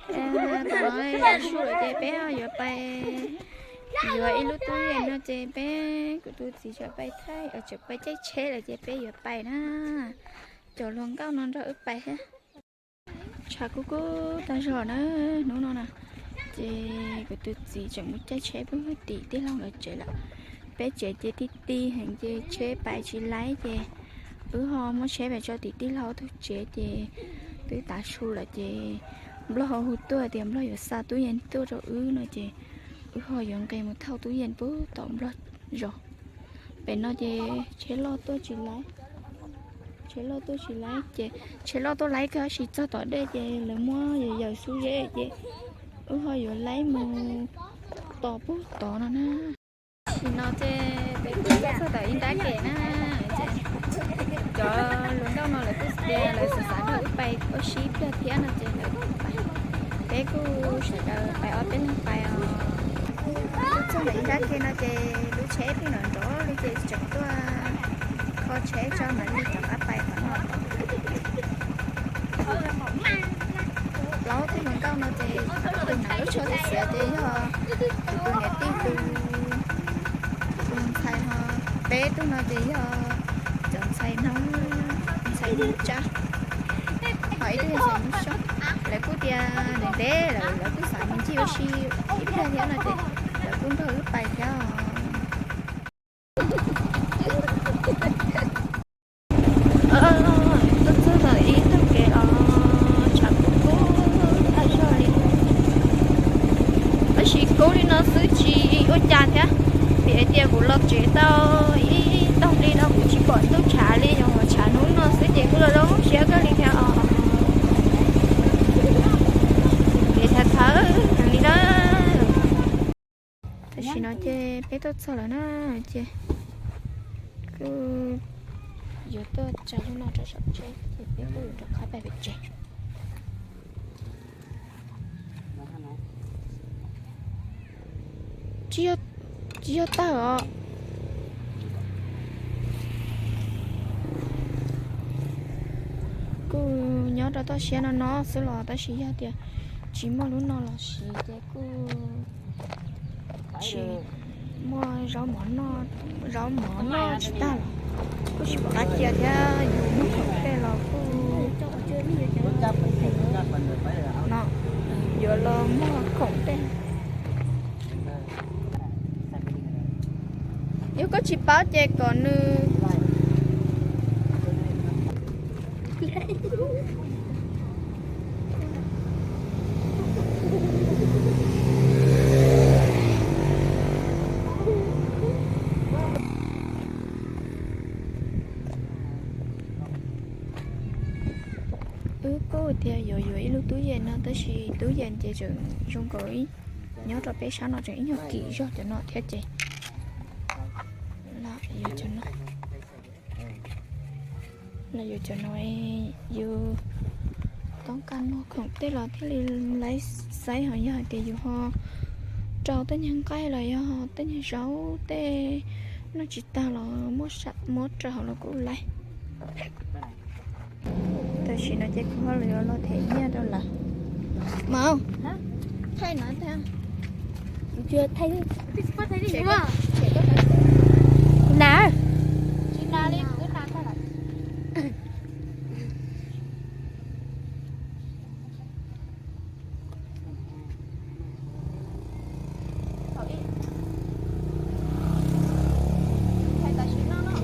Tam no yuav su lawm ces peb yuav pais yuav ib lub tub yees no ces peb kuv tus txiv tseem pais thaij, tseem pais caij tsheb lawm ces peb yuav pais na. Cov hluas nkauj no nrog wb pais thiab. Tshav kub kub tag zog na hnub no na. Ces kuv tus txiv tseem mus caij tsheb puag tim tij laug lawv tsev lawm. Peb tsev ces ti ti heev ces tsheb pais tsis laib ces wb ho muab tsheb pais tso tim tij laug tug tsev ces twb tav su lawm ces Nplog ho hu tuaj tias Nplog yuav xa tub yees tuaj rau wb no ces wb ho yuav nqis mus thauj tub yees puag tom Nplog zos. Pem no ces tsheb loj tuaj tsis laib, tsheb loj tuaj tsis laib ces tsheb loj tuaj laib kawg tab sis txog tom dej ces lawv muab yawm yawm xub zeb ces wb ho yuav laib mus tos puag tod no na. Tam sim no ces peb kuj txog tom ib nrab kev na, ces cov hluas nkauj no lawv kuj tias lawv xav xav nrog wb pais ua si ib pliag thiab no ces lawv pais, peb kuj sawv daws pais ob peb leeg pais os. Kuj txog lawm ib nrab kev no ces lub tsheb pheej nrov nrov li ces tseem tuaj kho tsheb tso mam li rov qab pais qhov no. Plaub tug hluas nkauj no ces tus hnav lub tsho xiav xiav ces yog kuv tus niam tij tus, tus ntxhais ho, peb tug no ces yog cov ntxhais Hmoob, ntxhais Hmoob Tsab, ho ib tug yog ntxhais Hmoob Xyooj. Lawv kuj tias ntev ntev lawm lawv kuj xav mus ncig ua si ib pliag thiab no ces lawv kuj nrog wb pais thiab os. Tuaj txog tom ib tog kev los tshav kub kub tag zog li. Tab sis kub li no xwb tsis ua cas thiab, vim hais tias kuv los tsev tau ib tog li no kuv tsis pom ntuj tshav li, yog tshav hnub no xwb ces kuj los zoo siab kawg li thiab os. Kev thawv thawv heev li na. Tam sim no ces peb tuaj txog lawm na, ces kuj yuav tuaj tsa lub no rau saum tsheb ces peb kuj yuav rov qab pais pem tsev. Tsis yog tawg os. Kuj nyob rau toj siab no no xwb los tab sis yog tias tsis muaj lub no los siv ces kuj tsis muaj zaub mov noj, zaub mov noj tsis tag los kuj tsis pom qab cia thiab, yus muag khoom tej los kuj no, yuav los muag khoom tej. Yog koj tsis paub ces kom nws. Wb kuj tias yuav yuav ib lub tub yees no tab sis tub yees ces tseem zoo nkaus nyob rau peb sab no tseem ib nyuag kim zog cov no thiab ces los yuav cov no, los yuav cov no yus toob kas muag khoom tej los thiaj li laib xaiv, ho yog hais tias yus ho rau tej nyuag nqaij los yog tej nyuag zaub tej noj tsis tag los muab raws hauv los kuj laib. Tam sim no ces kuv ho yuav los them nyiaj rau lawv. Mas thaij no tag. Na.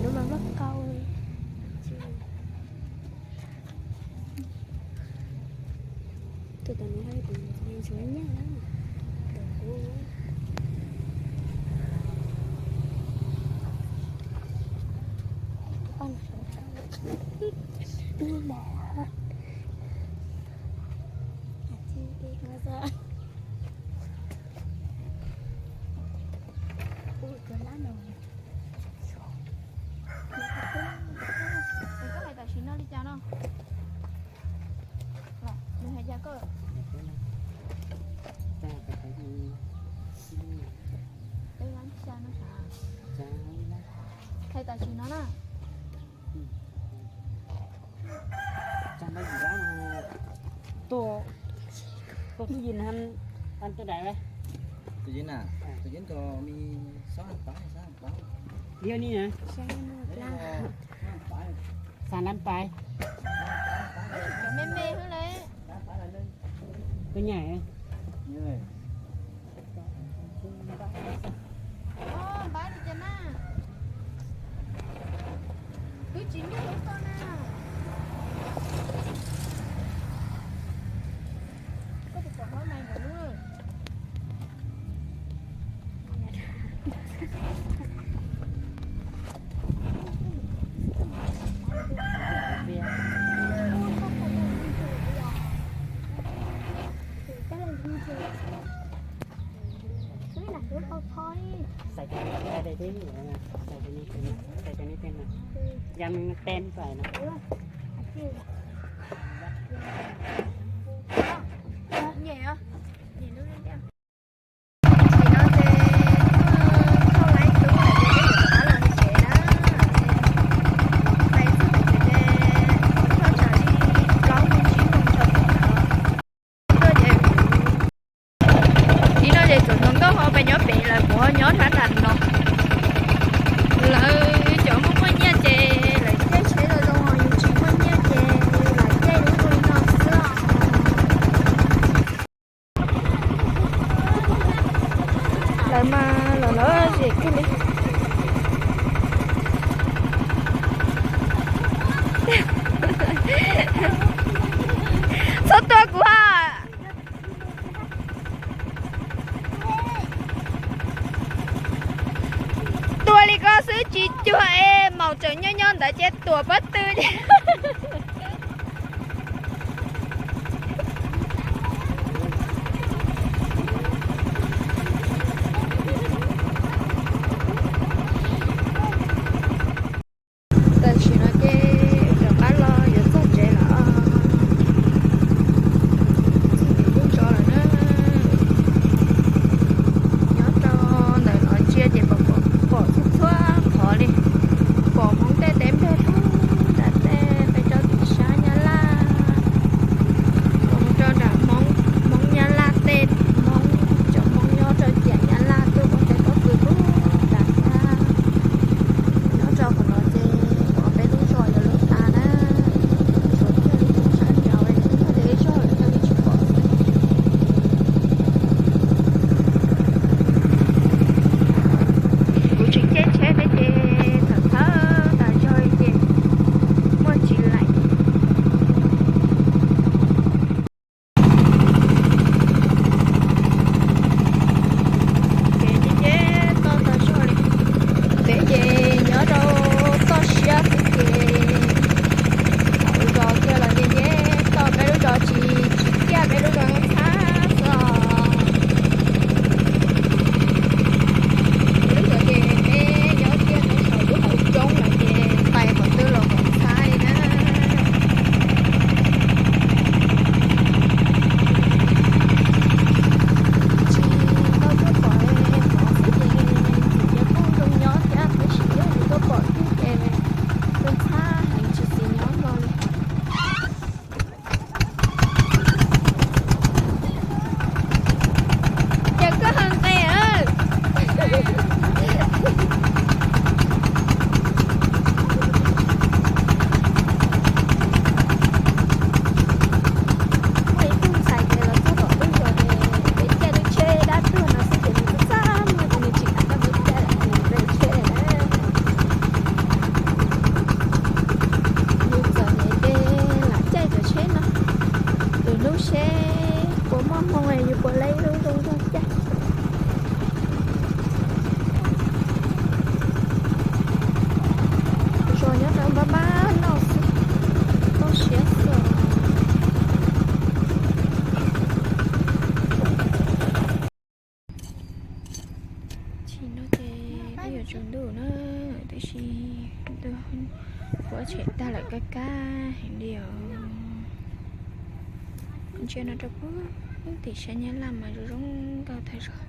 Lub no loj kau li. Tus tom no tus ntsuav nyaj na, tus kub. Tus mos. Koj hais tam sim no li cas no? Nws hais cas koj? Hais tam sim no na. Tuaj Tôi xin ăn, ăn tôi đại đấy. Tôi xin à? À. Tôi xin cho mi sáu ăn tái, sáu ăn tái. Liêu ni hả? Sáu ăn tái. Sáu ăn tái. Mê mê hơn đấy. Tôi nhảy. Nhảy. Ơ, bá đi cho na. Twb tsis nyuaj lub toj na. Koj tus pom hlob na ntawm lub. Xais cov no, xais cov no, xais cov no, xais cov no, yam no ten pais no. Nyem, nyem lub. Tam sim no ces thauj laib tub lawm ces peb yuav rov qab los tsev na. Peb txog tsev ces thauj tsam li plaub moos tsib moos tsaus ntuj ntawd. Tuaj ces, nim no ces tseem hluas nkauj ho pes nyob pem lawm, kuv ho nyob thab tas no. Lawv cov muaj muaj nyiaj ces lawv caij tsheb zoo zoo, yus tsis muaj nyiaj ces yus lam caij lub zoo li no xwb os. Lawv mas los lawm zem kawg li. Txhob tua kuv ha. Tua li koj xwb tsis cuag es maum tseem nyob nyob ntawd ces tuam pob tw ces. Tam sim no ces rov qab los yuav txog tsev lawm. Txog tsev tub ntso lawm na. Nyob rau ntawm no ntsia ces pom, pom txhua txhua qhov li. Pom Hmoob tej teb nplog rau nram tej, peb rau tim sab Nyab Laj, pom rau nram Hmoob, Hmoob Nyab Laj tej, Hmoob, cov Hmoob nyob rau ciam Nyab Laj tuaj ua teb pob kws lub nram Nyab. Nyob rau qhov no ces pom peb lub zos yuav luag tas na. Tshuav kiag lub sab nraud, ib tug zos lawm thiaj li tsis pom. Kuv tsis caij tsheb thiab ces txhawj txhawj tas zog li ces muaj tsis laim. Ces nce nce toj tas zog li. Peb ces nyob rau toj siab xwb ces lub zos kiag los nce nce toj, peb lub zos tsis, tsis kiag, peb lub zos txhab xwb os. Lub zos ces peb nyob kiag rau saum lub hauv roob lawm ces pais qhov twg los kom txhab li na. Tsis tau tuaj pom qhov xwb ces txim ces kuj zoo nyob thiab, tab sis yog yus tuaj pom twg ces zoo txhab heev tsis xis nyob hlo li. Ces koj ho nqe. Muaj ib tug ntxhais ces los txog tom lub zos ces peb caij lub tsheb dab tuag no xwb ces nws txaj txaj muag ces nws tsis kam rau peb caij lawm, nws nqe tsheb lawm na. Yus txom nyem ces lam caij cov tsheb no, lwm hnub seb puas muaj hmoo yus puas laib lub zoo zoo caij. Zos nyob rau npab npab no xwb, toj siab xwb os. Tsis no ces twb yuav tsaus ntuj na, tab sis twb pov tshem tag lawm, kab kab heev li os. Ntsia no rau puag tim sab Nyab Laj mas zoo zoo nkauj tag zog.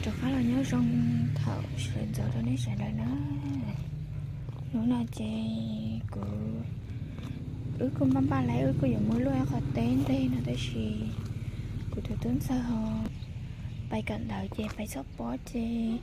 Rov qab los nyob zoo thaum sawv ntxov rau nej sawv daws na. Hnub no ces kuv Wb kuj npaj npaj lawm, wb kuj yuav mus luaj ib qho teb ntej no tab sis kuv tus tub ntxawg ho pais kawm ntawv ces pais txog pem ces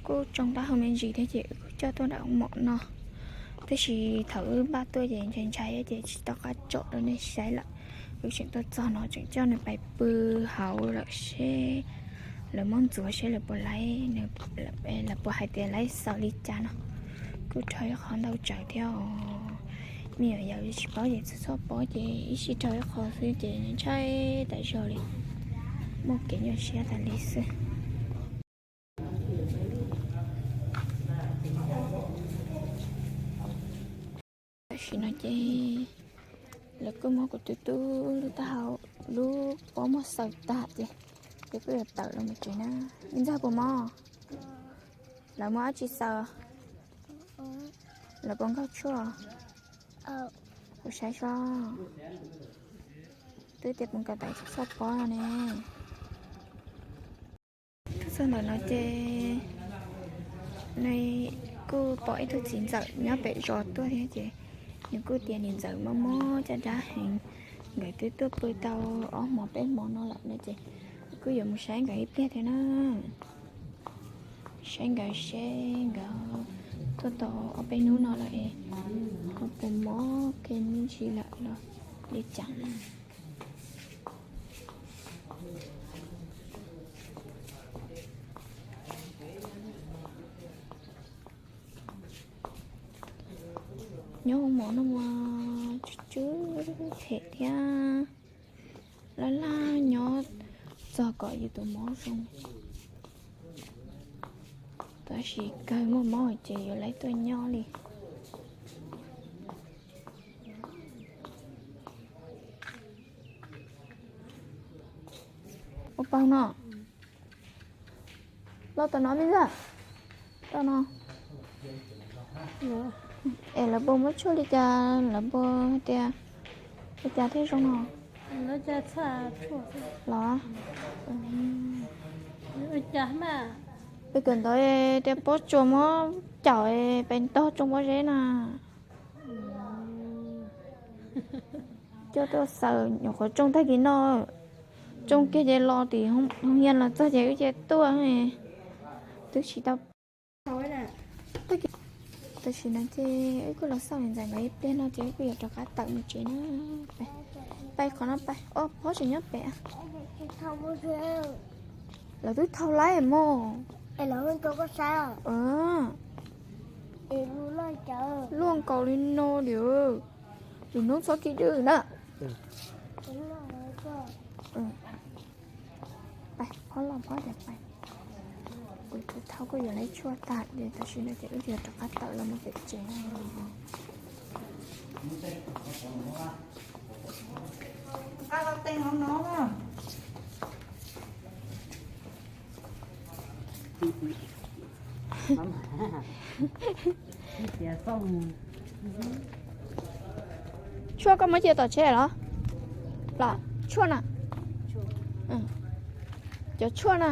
kuj tsoo taub hau me ntsis thiab ces wb kuj coj tuaj nram mom no. Tab sis thaum wb npaj tuaj ces ntshai ntshai ces tsis tau qab tsom rau nej saib lawm. Wb tseem tuaj txog no tseem coj nws pais pw hauv lawm seb lawv muab ntxuav seb lawv puas laib, lawv puas hais tias laib xaus li cas no. Kuj raug ib qho ntau tsawv thiab os. Me nyuam yaus tsis paub ces txhob txhob paub ces ib sij raug ib qho xwb ces ntshai tas zog li, muaj kev nyuaj siab tas li xwb. Tam sim no ces lawv kuj muab kuv tus tub lub taub hau, lub pob muag xaws tag ces, ces kuj yuav tawm los mus tsev na. Me ntxawg puas mob? Lawv muab dab tsi xaws? Lawv puas nkaug tshuaj? Kuv saib seb. Twb tias puas nkaug tawm txhob txhob paub ne. Twb txog ntawm no ces nws kuj pom ib tug txiv ntxawm nyob pem zos tuaj thiab ces nws kuj tias niam ntxawm mob mob caj dab heev, nkawd twb tuaj pw tau ob hmo peb hmo no lawm no ces kuj yuav mus saib nkawd ib pliag thiab na. Saib nkawd seb nkawd tuaj tau ob peb hnub no lawm es ho puas mob kiag me ntsis lawm los li cas. Nyob hauv mov no mas tsw tsw phem thiab. Laj laj nyob txog kom yus tus mob zoo. Tab sis kawg muaj mob ces yuav laib tuaj nyob li. Ua paug no. Los tom no me ntxawg. Tom no. Es lawv puas muab tshuaj li cas, lawv puas hais tias li cas thiaj zoo no? Los, peb kawm ntawv tias pob tsuas muab caum pes ntog tsoo pob zeb na. Coj tuaj xaws nyuam qhuav tsoo tag kis no, tsoo kiag ces los tim hoo hias los txog ces wb cia tuaj, twb tsis tau. Tam sim no ces wb kuj los xauj niam ntxawm nkawd ib pliag no ces wb kuj yuav rov qab tawm mus tsev na. Pais qhov no pais, o, pob tseem nyob pem. Lawv twb thau laib mog. Luaj nkaus li no li, lwm hnub txhob khib dwb na. Pais, phob los phob ces pais. Kuv tus thauj kuj yuav laib tshuaj tag li, tam sim no ces wb yuav rov qab tawm los mus pem tsev. Tshuaj koj muab cia tom tsheb los? Los tshuaj na. Cov tshuaj na.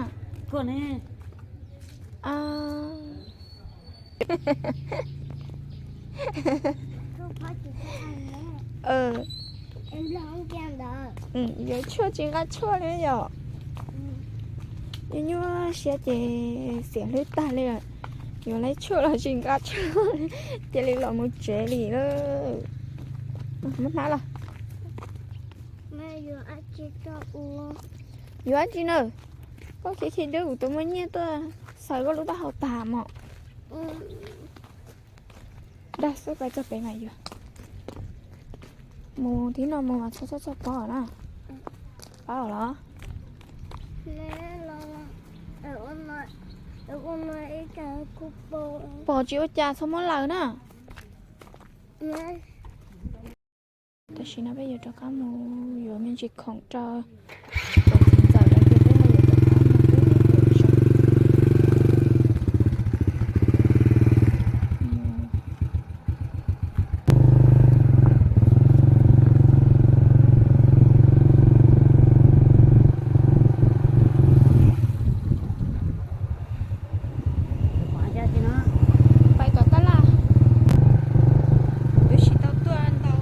Yuav tshuaj tsis nqa tshuaj li yom. Nyuaj nyuaj siab ces xiam hlwb tag li. Yuav laib tshuaj los tsis nqa tshuaj, cia li los mus tsev li lawm. Muab hnab los. Yuav dab tsi na? Koj khib khib dwb, kuv tus muaj nyiaj tuaj xaws koj lub taub hau tag mog. Dag xwb, pais txog pem mas yuav. Mus thib no mus mas txhob txhob txhob pob na. Paub los? Pom tsis ua cas txhob muab lawm na. Tam sim no peb yuav rov qab mus yuav me ntsis khoom rau tus txiv ntxawm lawv ces peb yuav rov qab mus. Pais tom tab laj, twb tsis tau tuaj ntau.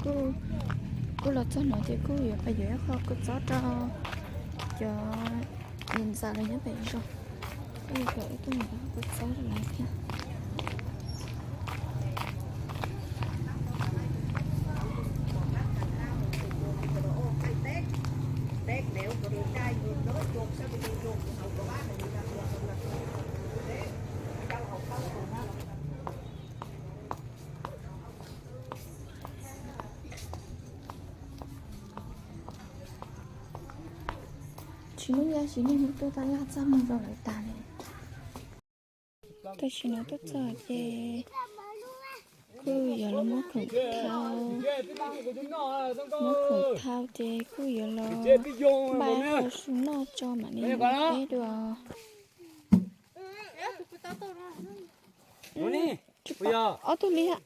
kuj, kuj los txog no ces kuj yuav pais yuav ib qho kua txob rau cov niam ntxawm los nyob pem zos, kuj yuav kom ib tug niam kua txob rau lawv thiab. Tsis muaj ib yam sis neeg tuaj tab laj txaj muag rau lawv tas li. Tam sim no tuaj txog ces kuj yuav los muab khoom thau, muab khoom thau ces kuj yuav los npaj hau su noj tso mam li mus teb dua. Ob tug li hab.